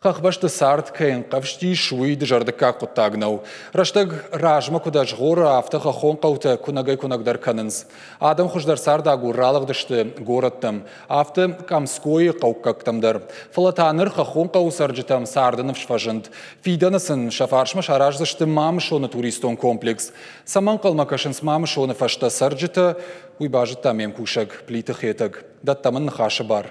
Хӕхбӕсты цард кӕй ӕнхъӕвзтис, уый дызӕрдыггаг хъуыддаг нӕу. Рӕстӕг размӕ куыд ӕзгъоры, афтӕ хӕххон хъӕутӕ куынӕгӕй-куынӕгдӕр кӕнынц. Адӕм хуыздӕр цардагур ралыгъдысты горӕттӕм, афтӕ Къамскойы хъӕуккӕгтӕм дӕр. Фӕлӕ та ныр хӕххон хъӕуы цӕрджытӕм царды ныфс фӕзынд. Фидӕны сын сӕ фарсмӕ сараздзысты Мамысоны туристон комплекс. Цӕмӕ ӕнхъӕлмӕ кӕсынц Мамысоны фӕстӕ цӕрджытӕ, уый базыдта ме мкусӕг Плиты Хетӕг. Дӕттӕм ын ныхасы бар.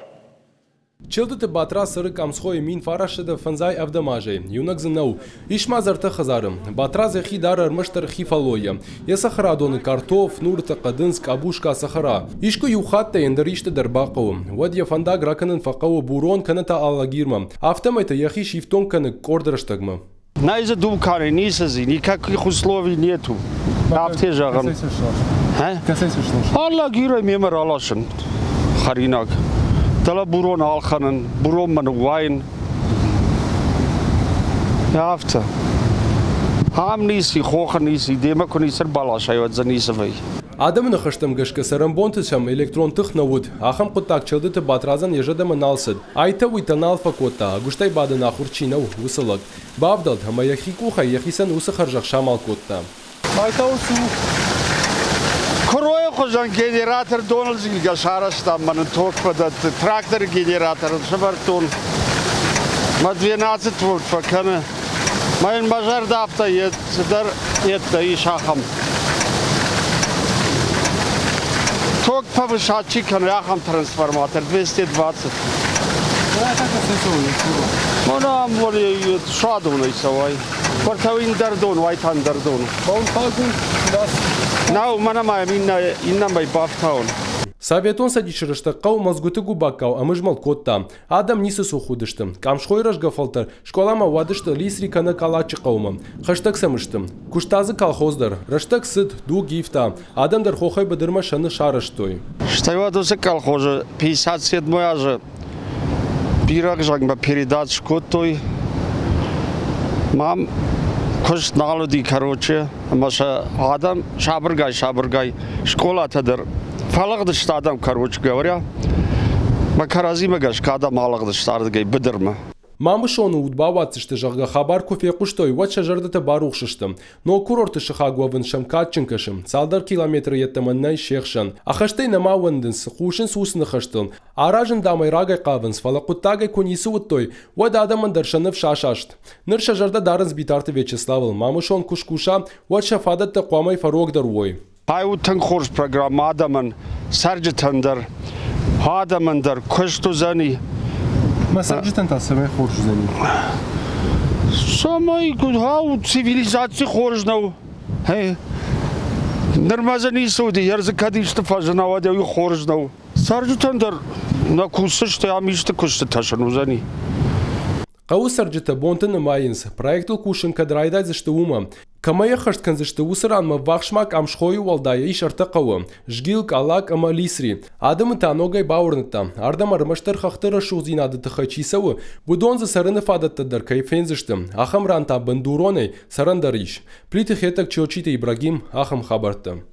Челдыты Батрадз цӕры Къамсхойы 1957 азӕй, иунӕг дзы нӕу. Ис ма дзы ӕртӕ хӕдзары. Батрадз йӕхи дары ӕрмӕстдӕр хи фӕллойӕ. Йӕ цӕхӕрадоны картоф, нуртӕ, хъӕдындз, къабуска, цӕхӕра. Искуы иу хаттӕй ӕндӕр исты дӕр бахъӕуы, уӕд йӕ фӕндаг ракӕнын фӕхъӕуы Бурон кӕнӕ та Алагирмӕ. Афтӕмӕй та йӕхи сифтонг кӕны къорд рӕстӕгмӕ. Нӕй дзы дукани, ницы дзы, никаких условий нету. Афтӕ зӕгъын. Алагирӕй мемӕ раласын хӕринаг. Дӕлӕ бурон ӕлхӕнын, буронмӕ ныууайын. Афтӕ. Ам ницы, хохы ницы, демӕ куы ницы ӕрбаласай, уӕд дзы ницы вӕййы. Адӕмы ныхӕстӕм гӕсгӕ цӕрӕнбонты сӕм электрон тых нӕ уыд. Ахӕм хъуыддаг Челдыты Батрадзӕн йӕ зӕрдӕмӕ нал цыд. Айтӕ-уыйтӕ нал фӕкодта, ӕгуыстӕй бадын ахуыр чи нӕу, уыцы лӕг. Бавдӕлд ӕмӕ йӕхи къухӕй йӕхицӕн уыцы хӕрзӕх самал кодта. Айтау цу. Куыройы хуызӕн генератор доныл зилгӕ сарӕзтам, мӕ нын ток фӕдӕтты. Тракторы генератор ын сӕвӕрдтон. Мӕ 12 вольт фӕкӕны. Мӕ йын мӕ зӕрдӕ афтӕ йед цыдӕр йедтӕ ис ахӕм. Ток повышать чи кӕны, ахӕм трансформатор 220. Мӕнӕ ам суадонӕй цӕуай. Квартал ӕндӕр дон, уайта ӕндӕр дон. Нӕу, мӕнӕ ма иннӕмӕй бафтауын. Советон Цӕдисы рӕстӕг хъӕу Мӕлдзгуыты губаккау ӕмызмӕлд кодта. Адӕм ницы цух уыдысты. Къамсхойы рӕзгӕ фӕлтӕр скъоламӕ уадысты Лисри кӕнӕ Калачы хъӕумӕ. Хӕстӕг сӕм сты. Куыста дзы колхоз дӕр. Рӕстӕг цыд, дуг ивта. Адӕм дӕр хохӕй быдырмӕ сӕ ных сарӕзтой. Стӕй уӕд уыцы колхозы 57 азы бирӕгъзӕнгмӕ передач скодтой. Мам куыст нал уыди, короче, ӕмӕ сӕ адӕм сабыргай-сабыргай скъолатӕ дӕр фӕлыгъдысты адӕм, короче говоря. Мӕ кӕрӕдзимӕ гӕсгӕ адӕм алыгъдысты ардыгӕй быдырмӕ. Мамысоны уд бауадздзысты, зӕгъгӕ, хабар куы фехъуыстой, уӕд сӕ зӕрдӕтӕ барухс сты. Ног курорты сыхаг уӕвын сӕм кадджын кӕсы, цалдӕр километры йеддӕмӕ нӕй се хсӕн. Ӕххӕстӕй нӕма уӕндынц, хъусынц уыцы ныхӕстыл. Аразын, дам ӕй рагӕй хъавынц, фӕлӕ хъуыддагӕй куы ницы уыдтой, уӕд адӕмӕн дӕр сӕ ныфс асаст. Ныр сӕ зӕрдӕ дарынц Битарты Вячеславыл, Мамысон куы скуса, уӕд сӕ фадӕттӕ хъуамӕ фӕрогдӕр уой. Ай у тынг хорз программӕ адӕмӕн, цӕрджытӕн дӕр, адӕмӕн дӕр куыст уыдзӕни. Мӕ цӕрджытӕн та цӕмӕй хорз уыдзӕни? Цӕмӕй, ау, цивилизаци хорз нӕу. Нырмӕ дзы ницы уыди, йӕ дзы кӕд исты фӕзына, уӕд уый хорз нӕу. Цӕрджытӕн дӕр нӕ кусдзысты, ам исты куыстытӕ сын уыдзӕни. Хъӕуы цӕрджытӕ бонты нымайынц, проектыл кусын кӕд райдайдзысты, уымӕ. Кӕмӕй ӕххӕст кӕндзысты, уыцы ранмӕ ввахс ма Къамсхойы уӕлдай ис ӕртӕ хъӕуы – Згил, Къалак ӕмӕ Лисри. Адӕмы та ногӕй бауырныдта, ардӕм ӕрмӕстдӕр хӕхты рӕсугъддзинады тыххӕй чи цӕуы, уыдон дзы цӕрыны фадӕттӕ дӕр кӕй фендзысты. Ахӕм ран та бындуронӕй цӕрӕн дӕр ис. Плиты Хетӕг, Челчиты Ибрагим, ахӕм хабӕрттӕ.